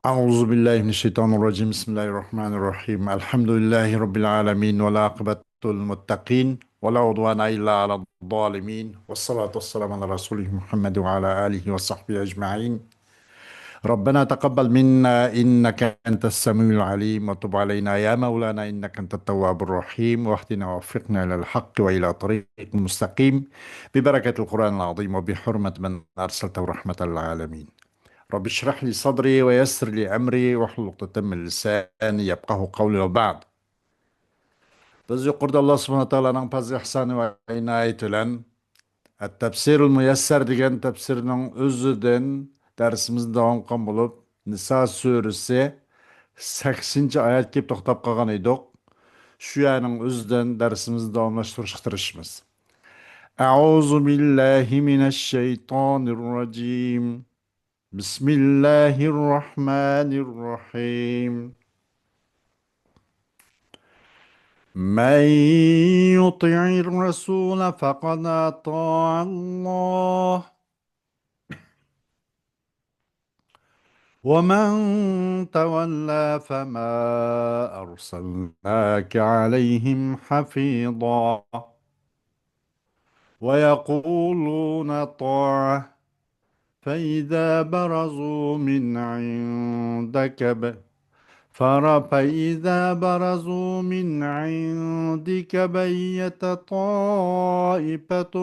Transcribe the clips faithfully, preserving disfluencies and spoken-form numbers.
أعوذ بالله من الشيطان الرجيم. بسم الله الرحمن الرحيم. الحمد لله رب العالمين، والعاقبة للمتقين، ولا عدوان إلا على الظالمين، والصلاة والسلام على رسوله محمد وعلى آله وصحبه أجمعين. ربنا تقبل منا إنك أنت السميع العليم، وتب علينا يا مولانا إنك أنت التواب الرحيم، واهدنا ووفقنا إلى الحق وإلى طريق مستقيم، ببركة القرآن العظيم وبحرمة من أرسلته رحمة للعالمين. رب اشرح لي صدري ويسر لي أمري واحلل عقدة من لساني يفقهوا قولي وبعد. بىز يۇقىرىدا ئاللا سۇبھانەھۇ ۋە تائالانىڭ پەزلى ئىھسانى ۋە ئىنايىتى بىلەن ئەت-تەپسىرۇل مۇيەسسەر دېگەن تەپسىرنىڭ ئۆزىدىن دەرسىمىزنى داۋام قىلغان بولۇپ، نىسا سۈرىسى سەكسىنچى ئايەتكە كېلىپ توختاپ قالغان ئىدۇق. شۇ يەرنىڭ ئۆزىدىن دەرسىمىزنى داۋاملاشتۇرۇشقا تىرىشىمىز. أعوذ بالله من الشيطان الرجيم. بسم الله الرحمن الرحيم. من يطع الرسول فقد أطاع الله، ومن تولى فما أرسلناك عليهم حفيظا. ويقولون طاعة، فإذا برزوا من عندك ب-، فر-، فإذا برزوا من عندك بيت طائفة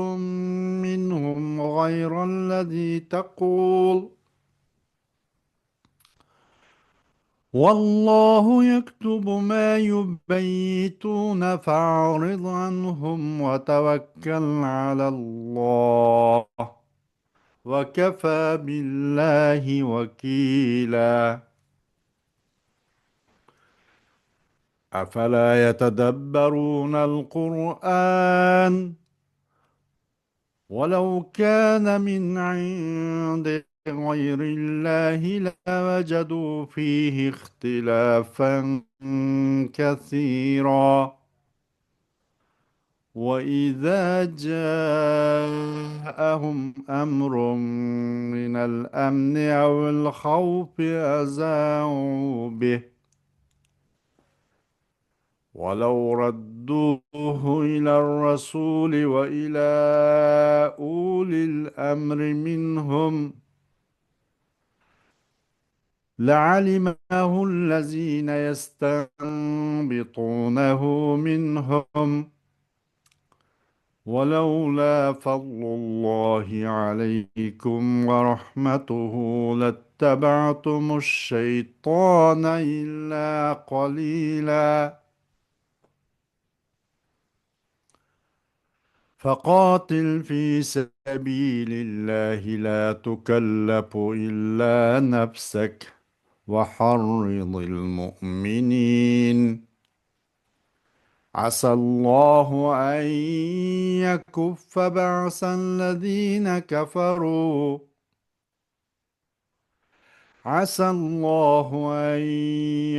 منهم غير الذي تقول، والله يكتب ما يبيتون فأعرض عنهم وتوكل على الله وكفى بالله وكيلا. أفلا يتدبرون القرآن ولو كان من عند غير الله لوجدوا فيه اختلافا كثيرا. وإذا جاءهم أمر من الأمن أو الخوف أذاعوا به ولو ردوه إلى الرسول وإلى أولي الأمر منهم لعلمه الذين يستنبطونه منهم ولولا فضل الله عليكم ورحمته لاتبعتم الشيطان إلا قليلا. فقاتل في سبيل الله لا تكلف إلا نفسك وحرض المؤمنين. عسى الله أن يكف بأس الذين كفروا عسى الله أن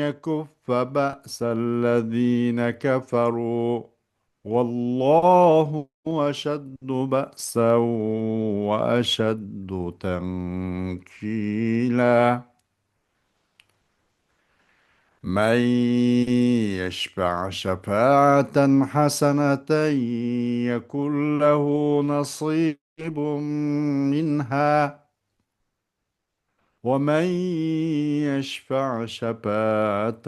يكف بأس الذين كفروا والله أشد بأسا وأشد تنكيلا. من يشفع شفاعة حسنة يكن له نصيب منها ومن يشفع شفاعة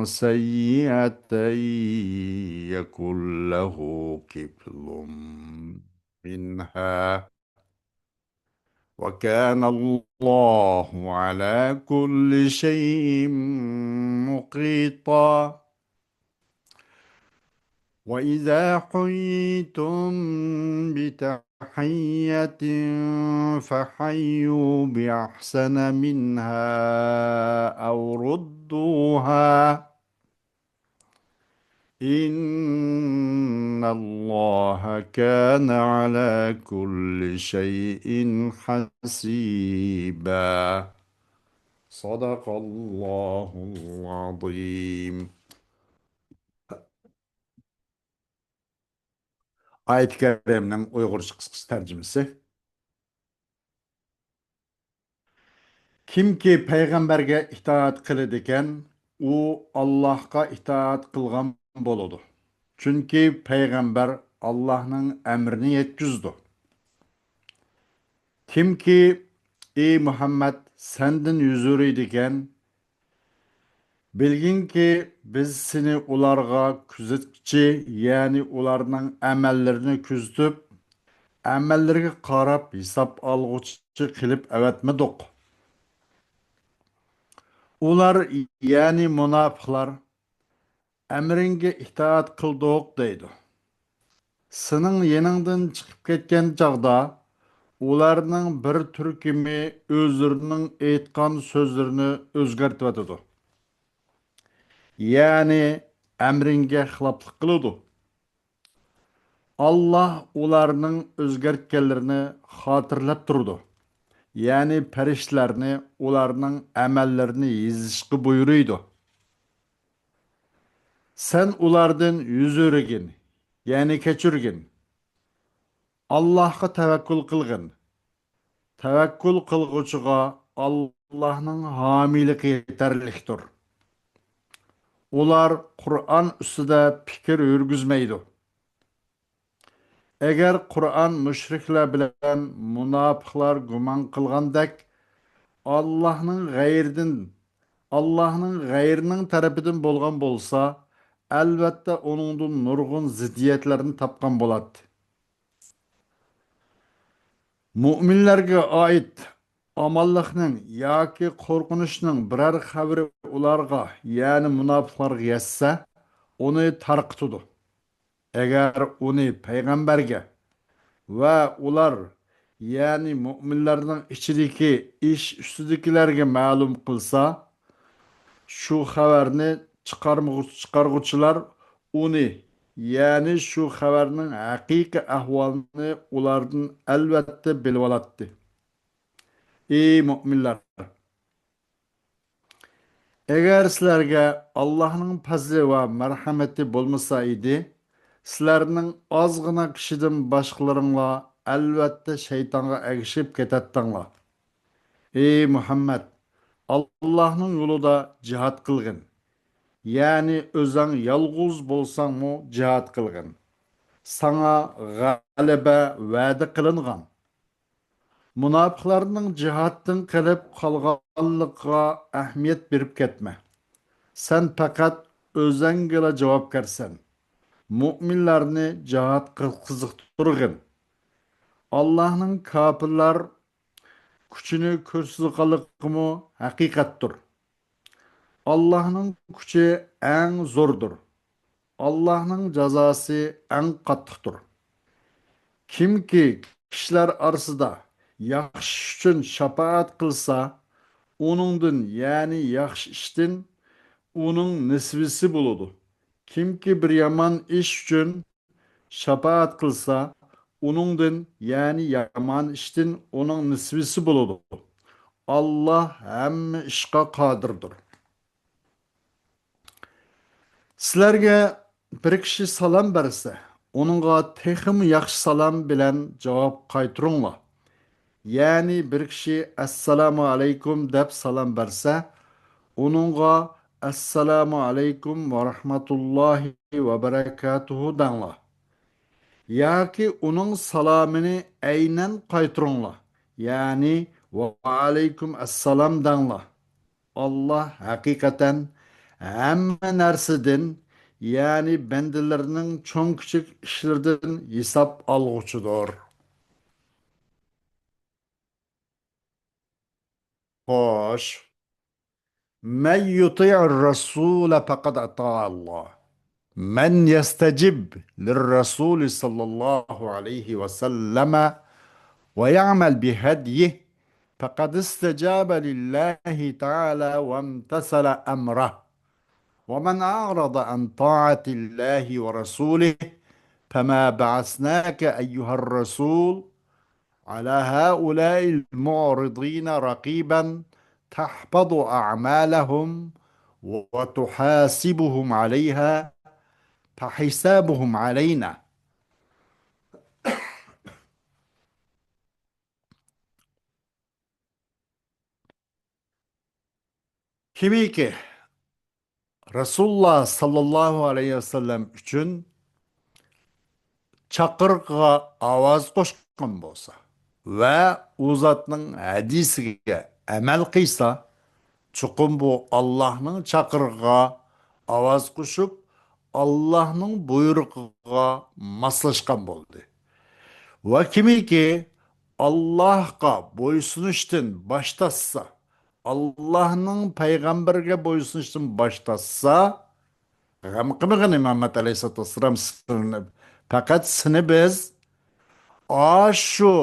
سيئة يكن له كفل منها وكان الله على كل شيء مقيتا. وإذا حييتم بتحية فحيوا بأحسن منها أو ردوها إن الله كان على كل شيء حسيبا. صدق الله العظيم. ئايەت كەرىمنىڭ ئۇيغۇرچە قىسقىچە تەرجىمىسى. كىمكى پەيغەمبەرگە ئىتائەت قىلىدىكەن، ئۇ ئاللاھقا ئىتائەت قىلغان بولىدۇ. چۈنكى پەيغەمبەر ئاللاھنىڭ ئەمرىنى يەتكۈزىدۇ. كىمكى، ئى مۇھەممەد، سەندىن يۈز ئۆرۈيدىكەن، بىلگىنكى، بىز سېنى ئۇلارغا كۆزەتكۈچى، يەنى ئۇلارنىڭ ئەمەللىرىنى كۆزىتىپ، ئەمەللىرىگە قاراپ ھېساب ئالغۇچى قىلىپ ئەۋەتمىدۇق. ئۇلار، يەنى مۇناپىقلار، ئەمرىڭگە ئىتائەت قىلدۇق دەيدۇ. سېنىڭ يېنىڭدىن چىقىپ كەتكەن چاغدا، ئۇلارنىڭ بىر تۈركۈمى ئۆزلىرىنىڭ ئېيتقان سۆزلىرىنى ئۆزگەرتىۋاتىدۇ. يەنى ئەمرىڭگە خىلاپلىق قىلىدۇ. ئاللاھ ئۇلارنىڭ ئۆزگەرتكەنلىرىنى خاتىرىلەپ تۇرىدۇ. يەنى پەرىشتىلەرنى ئۇلارنىڭ ئەمەللىرىنى يېزىشقا بۇيرۇيدۇ. سەن ئۇلاردىن يۈز ئۆرۈگىن، يەنى كەچۈرگىن. ئاللاھقا تەۋەككۈل قىلغىن. تەۋەككۈل قىلغۇچىغا ئاللاھنىڭ ھامىيلىقى يېتەرلىكتۇر. ئۇلار قۇرئان ئۈستىدە پىكىر يۈرگۈزمەيدۇ. ئەگەر قۇرئان مۇشرىكلار بىلەن مۇناپىقلار گۇمان قىلغاندەك ئاللاھنىڭ غەيرىدىن، ئاللاھنىڭ غەيرىنىڭ تەرىپىدىن بولغان بولسا، ئەلۋەتتە ئۇنىڭدىن نۇرغۇن زىددىيەتلەرنى تاپقان بولاتتى. مۇئمىنلەرگە ئائىت ئامانلىقنىڭ ياكى قورقۇنچنىڭ بىرەر خەۋىرى ئۇلارغا، يەنى مۇناپىقلارغا يەتسە، ئۇنى تارقىتىدۇ. ئەگەر ئۇنى پەيغەمبەرگە ۋە ئۇلار، يەنى مۇئمىنلارنىڭ ئىچىدىكى ئىش ئۈستىدىكىلەرگە مەلۇم قىلسا، شۇ خەۋەرنى چىقارمىغۇ-، چىقارغۇچىلار ئۇنى، يەنى شۇ خەۋەرنىڭ ھەقىقىي ئەھۋالىنى ئۇلاردىن ئەلۋەتتە بىلىۋالاتتى. ئى مۇئمىنلار! ئەگەر سىلەرگە ئاللاھنىڭ پەزلى ۋە مەرھەمىتى بولمىسا ئىدى، سىلەرنىڭ ئازغىنا كىشىدىن باشقىلىرىڭلار ئەلۋەتتە شەيتانغا ئەگىشىپ كېتەتتىڭلار. ئى مۇھەممەد، ئاللاھنىڭ يولىدا جىھاد قىلغىن. يەنى ئۆزەڭ يالغۇز بولساڭمۇ جىھاد قىلغىن. ساڭا غەلىبە ۋەدە قىلىنغان. مۇناپىقلارنىڭ جىھادتىن قېلىپ قالغانلىقىغا ئەھمىيەت بېرىپ كەتمە. سەن پەقەت ئۆزەڭگىلا جاۋابكارسەن. مۇئمىنلارنى جىھادقا قىزىقتۇرغىن. ئاللاھنىڭ كاپىرلار كۈچىنى كۆرسىتىدىغانلىقىمۇ ھەقىقەتتۇر. ئاللاھنىڭ كۈچى ئەڭ زوردۇر. ئاللاھنىڭ جازاسى ئەڭ قاتتىقتۇر. كىمكى كىشىلەر ئارىسىدا ياخشى ئۈچۈن شاپائەت قىلسا، ئۇنىڭدىن، يەنى ياخشى ئىشتىن ئۇنىڭ نېسىۋىسى بولىدۇ. كىمكى بىر يامان ئىش ئۈچۈن شاپائەت قىلسا، ئۇنىڭدىن، يەنى يامان ئىشتىن ئۇنىڭ نېسىۋىسى بولىدۇ. ئاللاھ ھەممە ئىشقا قادىردۇر. سىلەرگە بىر كىشى سالام بەرسە، ئۇنىڭغا تېخىمۇ ياخشى سالام بىلەن جاۋاب قايتۇرۇڭلار. يەنى بىر كىشى «ئەسسالامۇ ئەلەيكۇم» دەپ سالام بەرسە، ئۇنىڭغا «ئەسسالامۇ ئەلەيكۇم ۋە رەھمەتۇللاھى ۋە بەرەكاتۇھۇ» دەڭلار. ياكى ئۇنىڭ سالامىنى ئەينەن قايتۇرۇڭلار، يەنى «ۋەئەلەيكۇم ئەسسالام» دەڭلار. ئاللاھ ھەقىقەتەن ھەممە نەرسىدىن، يەنى بەندىلىرىنىڭ چوڭ-كىچىك ئىشلىرىدىن ھېساب ئالغۇچىدۇر. خوش. من يطع الرسول فقد أطاع الله. من يستجب للرسول صلى الله عليه وسلم ويعمل بهديه فقد استجاب لله تعالى وامتثل أمره. ومن أعرض عن طاعة الله ورسوله فما بعثناك أيها الرسول على هؤلاء المعرضين رقيبا تحبط أعمالهم وتحاسبهم عليها فحسابهم علينا. كىمكى رەسۇلۇللا ساللاللاھۇ ئەلەيھى ۋەسەللەم ئۈچۈن چاقىرىقىغا ئاۋاز قوشقان بولسا ۋە ئۇ زاتنىڭ ھەدىسىگە ئەمەل قىلسا، چوقۇم بۇ ئاللاھنىڭ چاقىرىقىغا ئاۋاز قوشۇپ، ئاللاھنىڭ بۇيرۇقىغا ماسلاشقان بولدى. ۋە كىمكى ئاللاھقا بويسۇنۇشتىن باش تارتسا، ئاللاھنىڭ پەيغەمبىرىگە بويسۇنۇشتىن باش تارتسا، غەم قىلمىغىن، مۇھەممەد ئەلەيھىسسالاتۇ ۋەسسالام سىلىنى، پەقەت سىنى بىز ئاشۇ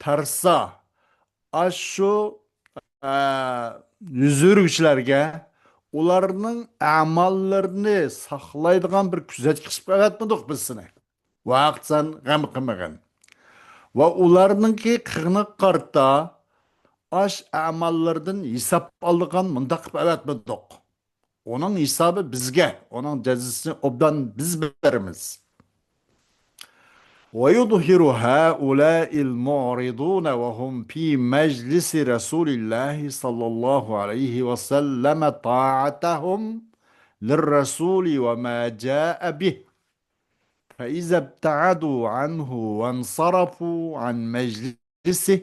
تارتسا، ئاشۇ، ئە، يۈز ئۆرۈگۈچىلەرگە ئۇلارنىڭ ئەماللىرىنى ساقلايدىغان بىر كۆزەتكۈچى قىلىپ ئەۋەتمىدۇق بىز سىنى. ۋاقىت سەن غەم قىلمىغىن. ۋە ئۇلارنىڭكى قىلغىنىغا قارىتا ئاش ئەماللىرىدىن ھېساب ئالىدىغان مۇنداق قىلىپ ئەۋەتمىدۇق. ئۇنىڭ ھېسابى بىزگە، ئۇنىڭ جەزىسىنى ئوبدان بىز بېرىمىز. ويظهر هؤلاء المعرضون وهم في مجلس رسول الله صلى الله عليه وسلم طاعتهم للرسول وما جاء به، فإذا ابتعدوا عنه وانصرفوا عن مجلسه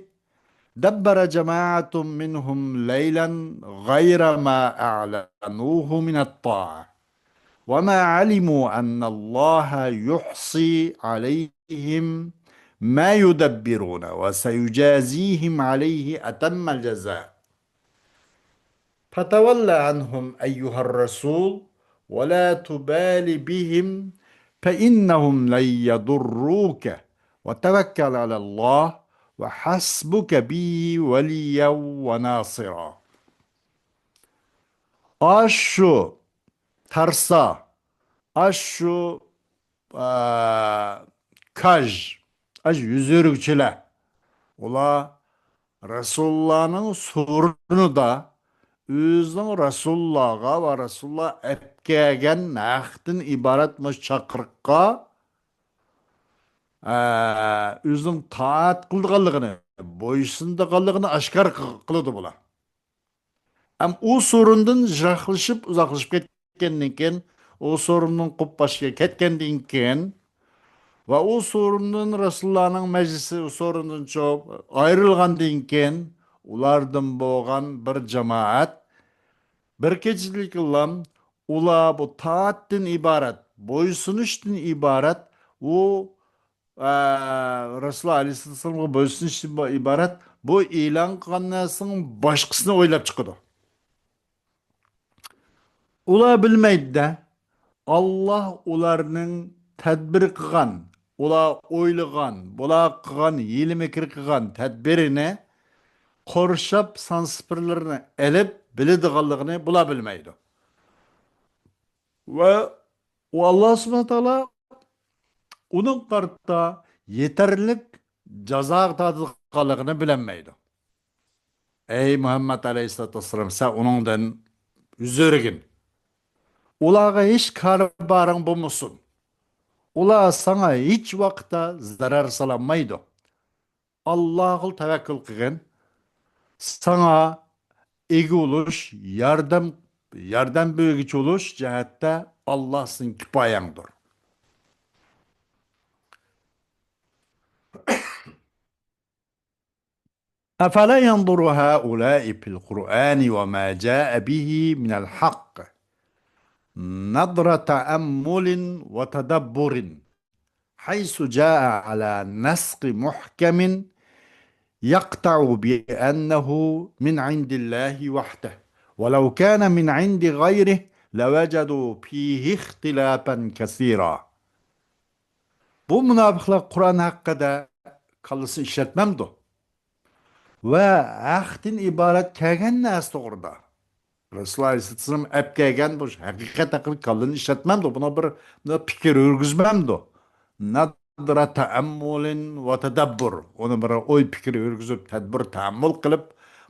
دبر جماعة منهم ليلا غير ما أعلنوه من الطاعة، وما علموا أن الله يحصي عليهم ما يدبرون، وسيجازيهم عليه أتم الجزاء. فتول عنهم أيها الرسول، ولا تبال بهم، فإنهم لن يضروك، وتوكل على الله، وحسبك به وليا وناصرا. ئاشۇ تارتسا، ئاشۇ، ئا، كاج، ئاشۇ يۈز ئۆرۈگۈچىلەر، ئۇلار رەسۇلۇللانىڭ سورۇنىدا ئۆزىنىڭ رەسۇلۇللاغا ۋە رەسۇلۇللا ئەپ كەلگەن ھەقتىن ئىبارەت مۇشۇ چاقىرىققا، ئە، ئۆزىنىڭ تائەت قىلىدىغانلىقىنى، بويسۇنىدىغانلىقىنى ئاشكارا قىل-، قىلىدۇ بۇلار. ھەم ئۇ سورۇندىن يىراقلىشىپ، ئۇزاقلىشىپ كەتكەندىن كېيىن، ئۇ سورۇندىن قوپۇپ باشقا كەتكەندىن كېيىن ۋە ئۇ سورۇندىن رەسۇلۇللانىڭ مەجلىسى، ئۇ سورۇندىن چوپ-، ئايرىلغاندىن كېيىن، ئۇلاردىن بولغان بىر جامائەت، بىر كېچىلىكلا ئۇلار بۇ تائەتتىن ئىبارەت، بويسۇنۇشتىن ئىبارەت، ئۇ ئە، رەسۇلۇللا ئەلەيھىسسالامغا بويسۇنۇشتىن ئىبارەت بۇ ئېلان قىلغان نەرسىنىڭ باشقىسىنى ئويلاپ چىقىدۇ. ئۇلار بىلمەيدۇ-دە، ئاللا ئۇلارنىڭ تەدبىر قىلغان، ئۇلار ئويلىغان، بۇلار قىلغان، ھىيلە-مىكىر قىلغان تەدبىرىنى قورشاپ، سان-سىپىرلىرىنى ئېلىپ بىلىدىغانلىقىنى بۇلار بىلمەيدۇ. ۋە ئۇ ئاللا سۇبھانەھۇ ۋە تائالا ئۇنىڭ قارىتا يېتەرلىك جازاغا تارتىدىغانلىقىنى بىلەلمەيدۇ. ئەي مۇھەممەد ئەلەيھىسسالاتۇ ۋەسسالام، سەن ئۇنىڭدىن يۈز ئۆرۈگىن. ئۇلارغا ھېچ كارى بارىڭ بولمىسۇن. ئۇلار ساڭا ھېچ ۋاقىتتا زەرەر سالالمايدۇ. ئاللاغا تەۋەككۈل قىلغىن. ساڭا ئىگە بولۇش، ياردەم، ياردەم بەرگۈچى بولۇش جەھەتتە ئاللا سېنىڭ كۇپايەڭدۇر. أفلا ينظر هؤلاء في القرآن وما جاء به من الحق نظر تأمل وتدبر حيث جاء على نسق محكم يقطع بأنه من عند الله وحده، ولو كان من عند غيره لوجدوا فيه اختلافا كثيرا. بۇ مۇناپىقلار قۇرئان ھەققىدە كاللىسىنى ئىشلەتمەمدۇ؟ ۋە ھەقتىن ئىبارەت كەلگەن نەرسە توغرىدا، رەسۇلۇللا ئەلەيھىسسالام ئەپ كەلگەن بۇ ھەقىقەت ھەققىدە كاللىنى ئىشلەتمەمدۇ؟ بۇنىڭ بىر، بىر پىكىر يۈرگۈزمەمدۇ؟ نەزرە تەئەممۇلىن ۋە تەدەببۇر. ئۇنى بىر ئوي پىكىر يۈرگۈزۈپ، تەدبىر تەئەممۇل قىلىپ،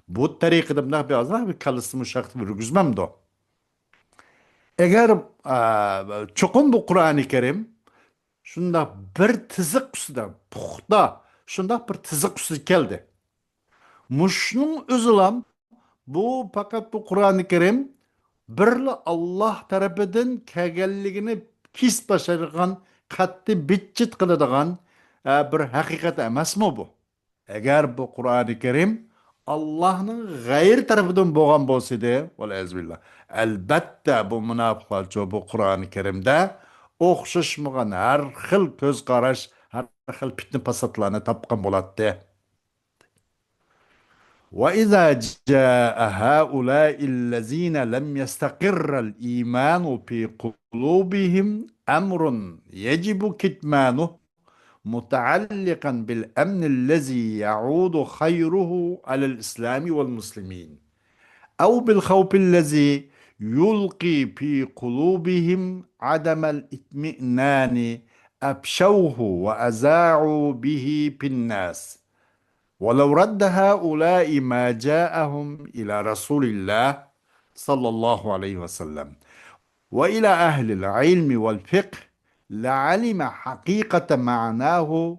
بۇ تەرىقىدە مۇنداق بىر ئازراق بىر كاللىسىنى مۇشۇ ھەقتە يۈرگۈزمەمدۇ؟ ئەگەر، ئە، چوقۇم بۇ قۇرئانى كەرىم شۇنداق بىر تىزىق ئۈستىدە، پۇختا، شۇنداق بىر تىزىق ئۈستىدە كەلدى. مۇشۇنىڭ ئۆزىلا بۇ پەقەت بۇ قۇرئانى كەرىم بىرلا ئاللاھ تەرىپىدىن كەلگەنلىكىنى كېسىپ تاشلايدىغان، قەتئىي بىتچىت قىلىدىغان، ئە، بىر ھەقىقەت ئەمەسمۇ بۇ؟ ئەگەر بۇ قۇرئانى كەرىم ئاللاھنىڭ غەيرى تەرىپىدىن بولغان بولسىدى، ۋەلئىيازۇبىللاھ، ئەلبەتتە بۇ مۇناپىقلارچۇ بۇ قۇرئانى كەرىمدە ئوخشاشمىغان ھەر خىل كۆز قاراش، ھەر خىل پىتنە پاساتلارنى تاپقان بولاتتى. وإذا جاء هؤلاء الذين لم يستقر الإيمان في قلوبهم أمر يجب كتمانه متعلقا بالأمن الذي يعود خيره على الإسلام والمسلمين، أو بالخوف الذي يلقي في قلوبهم عدم الاطمئنان أفشوه وأذاعوا به في الناس، ولو رد هؤلاء ما جاءهم إلى رسول الله صلى الله عليه وسلم وإلى أهل العلم والفقه لعلم حقيقة معناه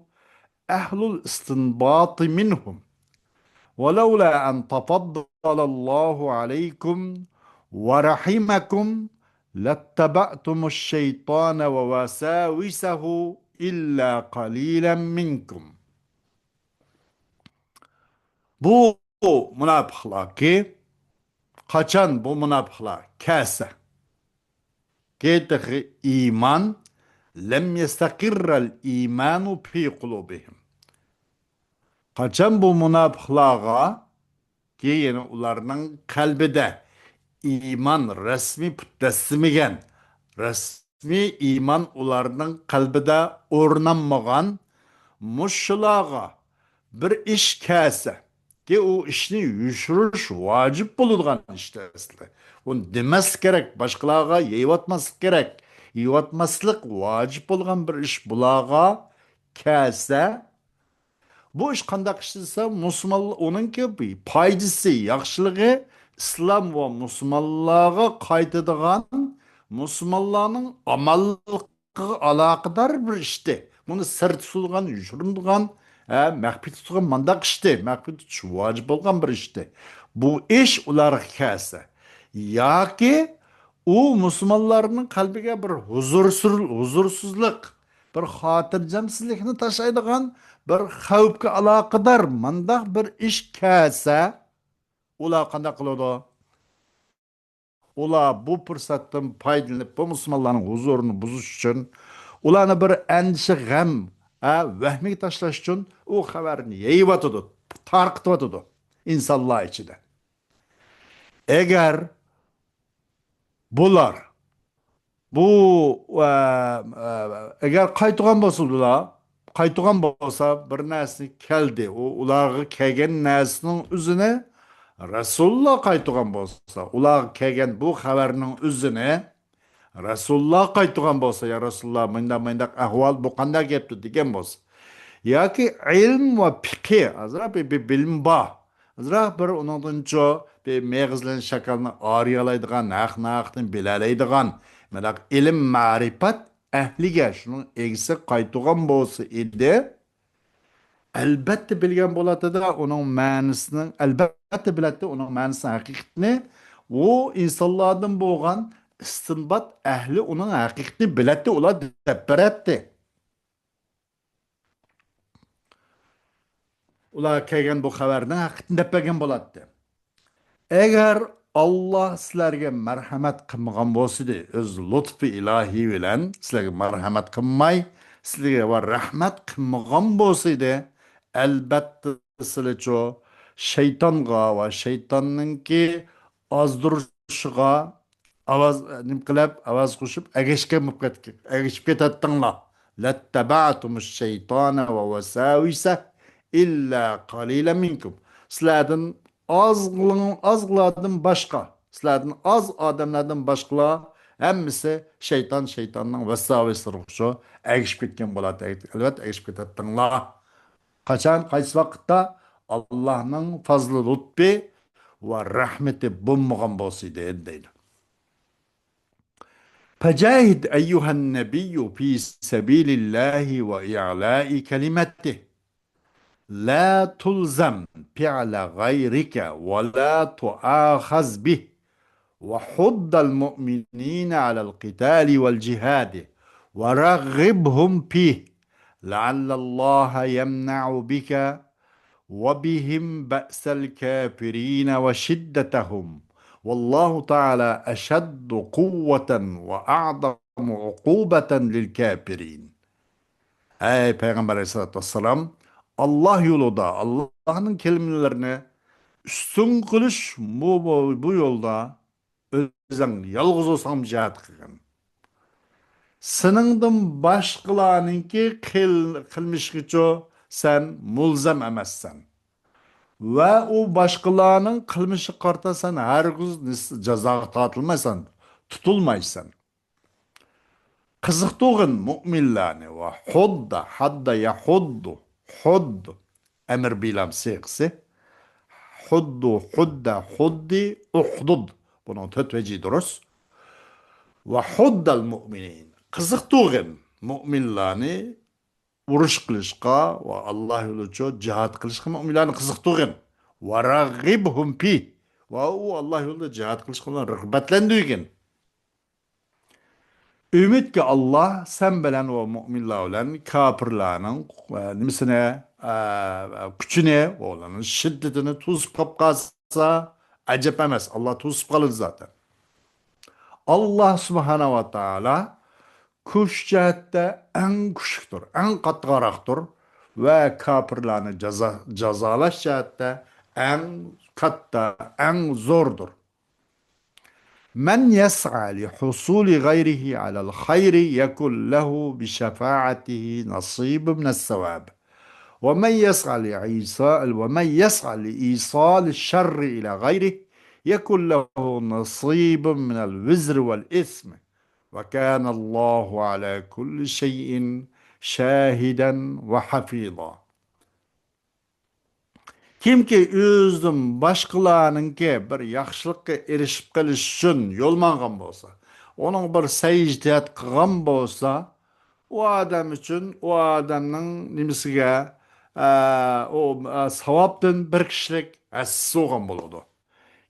أهل الاستنباط منهم، ولولا أن تفضل الله عليكم ورحمكم لاتبعتم الشيطان ووساوسه إلا قليلا منكم. بۇ مۇناپىقلاركى، قاچان بۇ مۇناپىقلار كەلسە، كى تېخى ئىمان، لەم يەستەقىررەل ئىمانۇ پى قۇلۇبىھىم. قاچان بۇ مۇناپىقلارغا، كى، يەنى ئۇلارنىڭ قەلبىدە ئىمان رەسمىي پۇت دەسسىمىگەن، رەسمىي ئىمان ئۇلارنىڭ قەلبىدە ئورنانمىغان، مۇشۇلارغا بىر ئىش كەلسە، كى، ئۇ ئىشنى يوشۇرۇش ۋاجىپ بولىدىغان ئىشتى ئەسلى. ئۇنى دېمەسلىك كېرەك، باشقىلارغا يېيىۋاتماسلىق كېرەك. يېيىۋاتماسلىق ۋاجىپ بولغان بىر ئىش بۇلارغا كەلسە، بۇ ئىش قانداق ئىش دېسە، مۇسۇلمانلار، ئۇنىڭكى پايدىسى، ياخشىلىقى ئىسلام ۋە مۇسۇلمانلارغا قايتىدىغان، مۇسۇلمانلارنىڭ ئامانلىقىغا ئالاقىدار بىر ئىشتى. بۇنى سىر تۇتۇلغان، يوشۇرۇنغان، ھە، مەخپىي تۇتۇلغان مانداق ئىشتى. مەخپىي تۇتۇش ۋاجىپ بولغان بىر ئىشتى. بۇ ئىش ئۇلارغا كەلسە، ياكى ئۇ مۇسۇلمانلارنىڭ قەلبىگە بىر ھۇزۇرسىز-، ھۇزۇرسىزلىق، بىر خاتىرجەمسىزلىكنى تاشلايدىغان، بىر خەۋپكە ئالاقىدار مانداق بىر ئىش كەلسە، ئۇلار قانداق قىلىدۇ؟ ئۇلار بۇ پۇرسەتتىن پايدىلىنىپ، بۇ مۇسۇلمانلارنىڭ ھۇزۇرىنى بۇزۇش ئۈچۈن، ئۇلارنى بىر ئەندىشە، غەم، ھە، ۋەھمىگە تاشلاش ئۈچۈن ئۇ خەۋەرنى يېيىۋاتىدۇ، تارقىتىۋاتىدۇ ئىنسانلار ئىچىدە. ئەگەر بۇلار، بۇ، ئە، ئە، ئەگەر قايتىدىغان بولسا بۇلار، قايتىدىغان بولسا، بىر نەرسە كەلدى، ئۇ، ئۇلارغا كەلگەن نەرسىنىڭ ئۆزىنى رەسۇلۇللا قايتۇرغان بولسا، ئۇلارغا كەلگەن بۇ خەۋەرنىڭ ئۆزىنى رەسۇلۇللا قايتۇرغان بولسا، يا رەسۇلۇللا، مۇنداق، مۇنداق ئەھۋال، بۇ قانداق گەپتۇ دېگەن بولسا، ياكى ئىلىم ۋە پىقھى، ئازراق بىر، بىر بىلىم بار، ئازراق بىر ئۇنىڭدىنچۇ بىر مېغىزلىنىش شاكالنى ئارىيالايدىغان، ھەق ناھەقنى بىلەلەيدىغان، مۇنداق ئىلىم مەرىپەت ئەھلىگە، شۇنىڭ ئىگىسىگە قايتۇرغان بولسا ئىدى، ئەلبەتتە بىلگەن بولاتتى-دە، ئۇنىڭ مەنىسىنىڭ، ئەلبەتتە بىلەتتى ئۇنىڭ مەنىسىنىڭ ھەقىقىتىنى. ئۇ ئىنسانلاردىن بولغان ئىستىنبات ئەھلى ئۇنىڭ ھەقىقىتىنى بىلەتتى، ئۇلار دەپ بېرەتتى. ئۇلار كەلگەن بۇ خەۋەرنىڭ ھەقىقىتىنى دەپ بەرگەن بولاتتى. ئەگەر ئاللا سىلەرگە مەرھەمەت قىلمىغان بولسىدى، ئۆز لۇتپى ئىلاھى بىلەن سىلەرگە مەرھەمەت قىلماي، سىلەرگە ۋە رەھمەت قىلمىغان بولسىدى، ئەلبەتتە سىلىچۇ شەيتانغا ۋە شەيتاننىڭكى ئازدۇرۇشىغا ئاۋاز، نېمە قىلىپ، ئاۋاز قوشۇپ، ئەگەشكەن بولۇپ كەت-، ئەگىشىپ كېتەتتىڭلار. لەتتەبەئتۇمۇش شەيتانە ۋە ۋەساۋىسە ئىللا قەلىلەن مىنكۇم. سىلەردىن ئازغىلىڭ-، ئازغىلاردىن باشقا، سىلەردىن ئاز ئادەملەردىن باشقىلار ھەممىسى شەيتان، شەيتاننىڭ ۋەساۋىسلىرىغىچۇ ئەگىشىپ كەتكەن بولاتتى. ئەلۋەتتە، ئەگىشىپ كېتەتتىڭلار. قاچان، قايسى ۋاقىتتا؟ ئاللانىڭ پەزلى، لۇتپى ۋە رەھمىتى بولمىغان بولسىدى، دەيدۇ. فجاهد أيها النبي في سبيل الله وإعلاء كلمته، لا تلزم فعل غيرك ولا تؤاخذ به، وحض المؤمنين على القتال والجهاد ورغبهم فيه لعل الله يمنع بك وبهم بأس الكافرين وشدتهم والله تعالى أشد قوة وأعظم عقوبة للكافرين. ئەي پەيغەمبەر ئەلەيھىسسالاتۇ ۋەسسالام، ئاللا يولىدا، ئاللانىڭ كەلىمىلىرىنى ئۈستۈن قىلىش، بۇ، بۇ، بۇ يولدا ئۆزۈڭ يالغۇز بولساڭمۇ جىھاد قىلغىن. سېنىڭدىن باشقىلارنىڭكى قىل-، قىلمىشىغىچۇ سەن مۇلزەم ئەمەسسەن. ۋە ئۇ باشقىلارنىڭ قىلمىشىغا قارىتا سەن ھەرگىز نىس-، جازاغا تارتىلمايسەن، تۇتۇلمايسەن. قىزىقتۇرغىن مۇئمىنلارنى ۋە ھۇددا، ھاددا يەھۇددۇ، ھۇد، ئەمر بىلام سىيغىسى. ھۇددۇ، ھۇددا، ھۇددى، ئۇھدۇد. بۇنىڭ تۆت ۋەجى دۇرۇس. ۋە ھۇددەل مۇئمىنىن. قىزىقتۇرغىن مۇئمىنلارنى ئۇرۇش قىلىشقا ۋە ئاللا يولىچۇ جىھاد قىلىشقا مۇئمىنلارنى قىزىقتۇرغىن. ۋە راغىبھۇم فىھ. ۋە ئۇ ئاللا يولىدا جىھاد قىلىشقا رىغبەتلەندۈرگىن. ئۈمىدكى ئاللا سەن بىلەن ۋە مۇئمىنلار بىلەن كاپىرلارنىڭ، ئە، نېمىسىنى، ئە، كۈچىنى، ئۇلارنىڭ شىددىتىنى توسۇپ قاپ قالسا، ئەجەب ئەمەس، ئاللا توسۇپ قالىدۇ زاتەن. ئاللا سۇبھانە ۋە تائالا كۈچ جەھەتتە ئەڭ كۈچلۈكتۇر، ئەڭ قاتتىقراقتۇر ۋە كاپىرلارنى جازا-، جازالاش جەھەتتە ئەڭ كاتتا، ئەڭ زوردۇر. من يسعى لحصول غيره على الخير يكن له بشفاعته نصيب من الثواب. ومن يسعى لإيصال، ومن يسعى لإيصال الشر إلى غيره يكن له نصيب من الوزر والإثم. وكان الله على كل شيء شاهدا وحفيظا. كىمكى ئۆزىدىن باشقىلارنىڭكى بىر ياخشىلىققا ئېرىشىپ قېلىش ئۈچۈن يول ماڭغان بولسا، ئۇنىڭغا بىر سەي-ئىجتىھاد قىلغان بولسا، ئۇ ئادەم ئۈچۈن، ئۇ ئادەمنىڭ نېمىسىگە، ئە، ئۇ، ئە، ساۋابتىن بىر كىشىلىك ھەسسىسى بولغان بولىدۇ.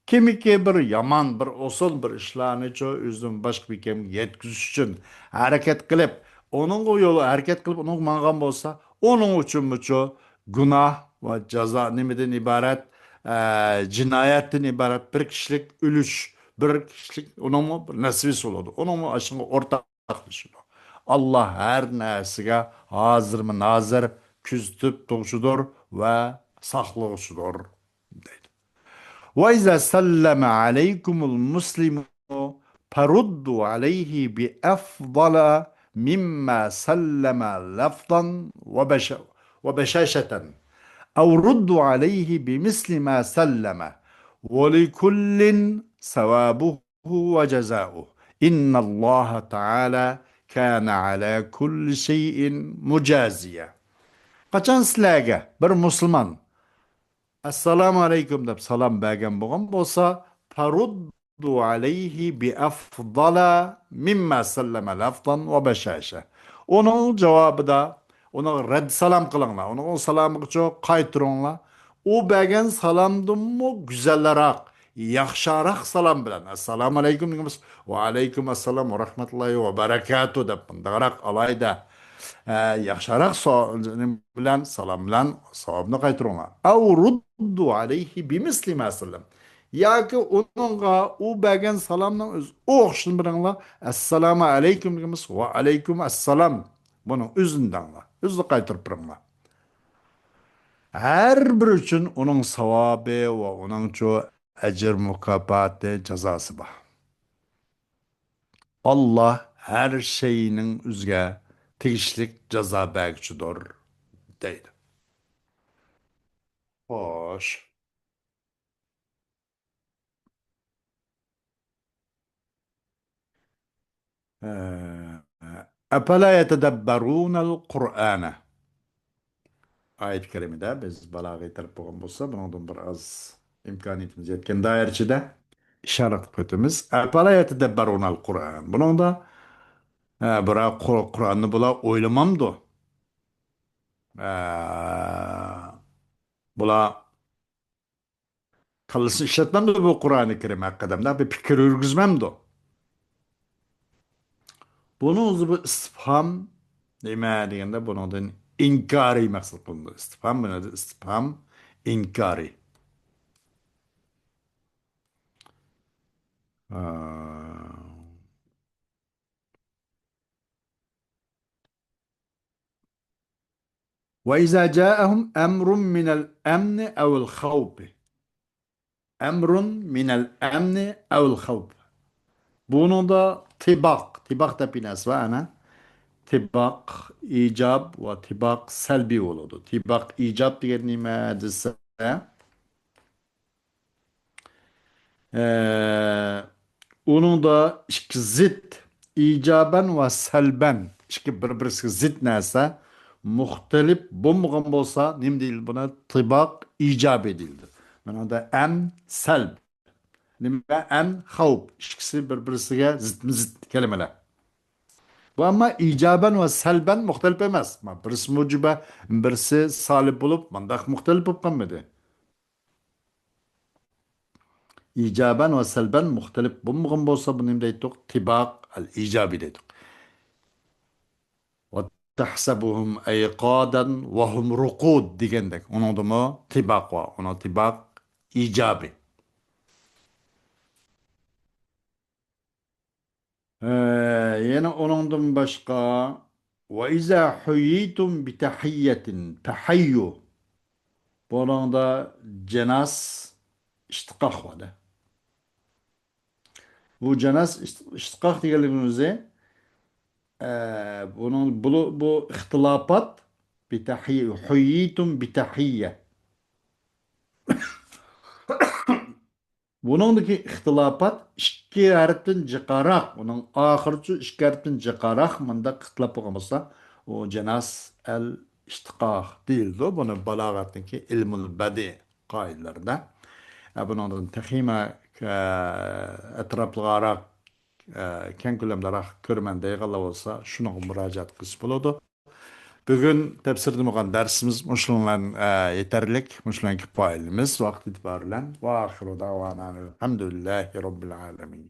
كىمكى بىر يامان، بىر ئوسال بىر ئىشلارنىچۇ ئۆزىدىن باشقا بىر كەمگە يەتكۈزۈش ئۈچۈن ھەرىكەت قىلىپ، ئۇنىڭغا يول ھەرىكەت قىلىپ، ئۇنىڭغا ماڭغان بولسا، ئۇنىڭ ئۈچۈنمۇچۇ گۇناھ ۋە جازا نېمىدىن ئىبارەت؟ ئە، جىنايەتتىن ئىبارەت بىر كىشىلىك ئۈلۈش، بىر كىشىلىك ئۇنىڭمۇ بىر نەسىۋىسى بولىدۇ. ئۇنىڭمۇ ئاشۇنىڭغا ئورتاقلىشىدۇ. ئاللا ھەر نەرسىگە ھازىرمۇ نازىر، كۆزىتىپ تۇرغۇچىدۇر ۋە ساقلىغۇچىدۇر، دەيدۇ. وإذا سلم عليكم المسلم فردوا عليه بأفضل مما سلم لفظا وبش-، وبشاشة، أو ردوا عليه بمثل ما سلم، ولكل ثوابه وجزاؤه، إن الله تعالى كان على كل شيء مجازيا. قاچان سىلەرگە بىر مۇسۇلمان ئەسسالامۇ ئەلەيكۇم دەپ سالام بەرگەن بولغان بولسا، فردوا عليه بأفضل مما سلم لفظا وبشاشة. ئۇنىڭ جاۋابىدا ئۇنىڭغا رەد سالام قىلىڭلار. ئۇنىڭ سالامىغىچۇ قايتۇرۇڭلار. ئۇ بەرگەن سالامدىنمۇ گۈزەلرەك، ياخشىراق سالام بىلەن، ئەسسالامۇ ئەلەيكۇم دېگەن بولسا، ۋەئەلەيكۇم ئەسسالام ۋە رەھمەتۇللاھى ۋە بەرەكاتۇھ دەپ مۇنداقراق ئالاھىدە، ئە، ياخشىراق سو-، نېمە بىلەن، سالام بىلەن ساۋابنى قايتۇرۇڭلار. ئەۋ رۇددۇ ئەلەيھى بىمىسلى ما سەللەم. ياكى ئۇنىڭغا ئۇ بەرگەن سالامنىڭ ئۆز-، ئوخشىشىنى بېرىڭلار. ئەسسالامۇ ئەلەيكۇم دېگەن بولسا، ۋەئەلەيكۇم ئەسسالام. بۇنىڭ ئۆزىنى دەڭلار. ئۆزىنى قايتۇرۇپ بېرىڭلار. ھەر بىرى ئۈچۈن ئۇنىڭ ساۋابى ۋە ئۇنىڭچۇ ئەجىر مۇكاپاتى، جازاسى بار. ئاللا ھەر شەينىڭ ئۆزىگە تېگىشلىك جازا بەرگۈچىدۇر، دەيدۇ. خوش. ئەپەلا يەتەدەببەرۇنەل قۇرئانە. ئايەت كەرىمىدە بىز بالاغەي تەرەپ بولغان بولسا، بۇنىڭدىن بىر ئاز ئىمكانىيىتىمىز يەتكەن دائىرىچىدە ئىشارە قىلىپ ئۆتىمىز. ئەپەلا يەتەدەببەرۇنەل قۇرئان. بۇنىڭدا، ئە، بۇرا قۇر-، قۇرئاننى بۇلار ئويلىمامدۇ؟ ئە، بۇلار كاللىسىنى ئىشلەتمەمدۇ بۇ قۇرئانى كەرىم ھەققىدە؟ مۇنداق بىر پىكىر يۈرگۈزمەمدۇ؟ بۇنىڭ ئۆزى بۇ ئىستىپھام نېمە دېگەندە، بۇنىڭدىن ئىنكارىي مەقسەت قىلىنىدۇ. ئىستىپھام، بۇ يەردە ئىستىپھام ئىنكارىي. ھە. وإذا جاءهم أمر من الأمن أو الخوف. أمر من الأمن أو الخوف. بۇنىڭدا تىباق، تىباق دەپ بىر نەرسە بار، ئەنە. تىباق ئىجاب ۋە تىباق سەلبىي بولىدۇ. تىباق ئىجاب دېگەن نېمە دېسە، ئە، ئۇنىڭدا ئىككى زىت، ئىجابەن ۋە سەلبەن، ئىككى بىر-بىرسىگە زىت نەرسە مۇختەلىپ بولمىغان بولسا، نېمە دېيىلدى بۇنى؟ تىباق ئىجابىي دېيىلدى. مانا بۇنىڭدا ئەم، سەلب. نېمە؟ ئەم، خەۋپ. ئىككىسى بىر-بىرسىگە زىتمۇ زىت كەلىمىلەر. بۇ ئەمما ئىجابەن ۋە سەلبەن مۇختەلىپ ئەمەس. ما، بىرسى مۇجىبە، بىرسى سالىب بولۇپ، مانداق مۇختەلىپ بولۇپ قالمىدى. ئىجابەن ۋە سەلبەن مۇختەلىپ بولمىغان بولسا، بۇنى نېمە دەيتتۇق؟ تىباق ئەل ئىجابىي دەيتتۇق. وتحسبهم أيقاظا وهم رقود دېگەندەك. ئۇنىڭدىمۇ تىباق بار. ئۇنىڭ تىباق ئىجابىي. ئە، يەنە ئۇنىڭدىن باشقا، وإذا حييتم بتحية فحيوا. بۇنىڭدا جىناس ئىشتىقاق بار. بۇ جىناس ئىشت-، ئىشتىقاق دېگەنلىكىنىڭ ئۆزى، ئە، بۇنىڭ، بۇ، بۇ ئىختىلاپات بتحية، حييتم بتحية. بۇنىڭدىكى ئىختىلاپات ئىككى ھەرپتىن جىقراق، ئۇنىڭ ئاخىرىچۇ ئىككى ھەرپتىن جىقراق مۇنداق ئىختىلاپ بولغان بولسا، ئۇ جىناس ئەل ئىشتىقاق دېيىلىدۇ. بۇنى بالاغەتنىڭكى ئىلمۇل بەدىئ قائىدىلىرىدە. ئە، بۇنىڭدىن تېخىمۇ، ئە، ئەتراپلىقراق، ئە، كەڭ كۆلەمدىراق كۆرىمەن دەيدىغانلار بولسا، شۇنىڭغا مۇراجىئەت قىلسا بولىدۇ. بۈگۈن تەپسىردىن بولغان دەرسىمىز مۇشۇنىڭ بىلەن، ئە، يېتەرلىك، مۇشۇنىڭ كۇپايىلىمىز ۋاقىت ئېتىبارى بىلەن. وآخر دعوانا الحمد لله رب العالمين.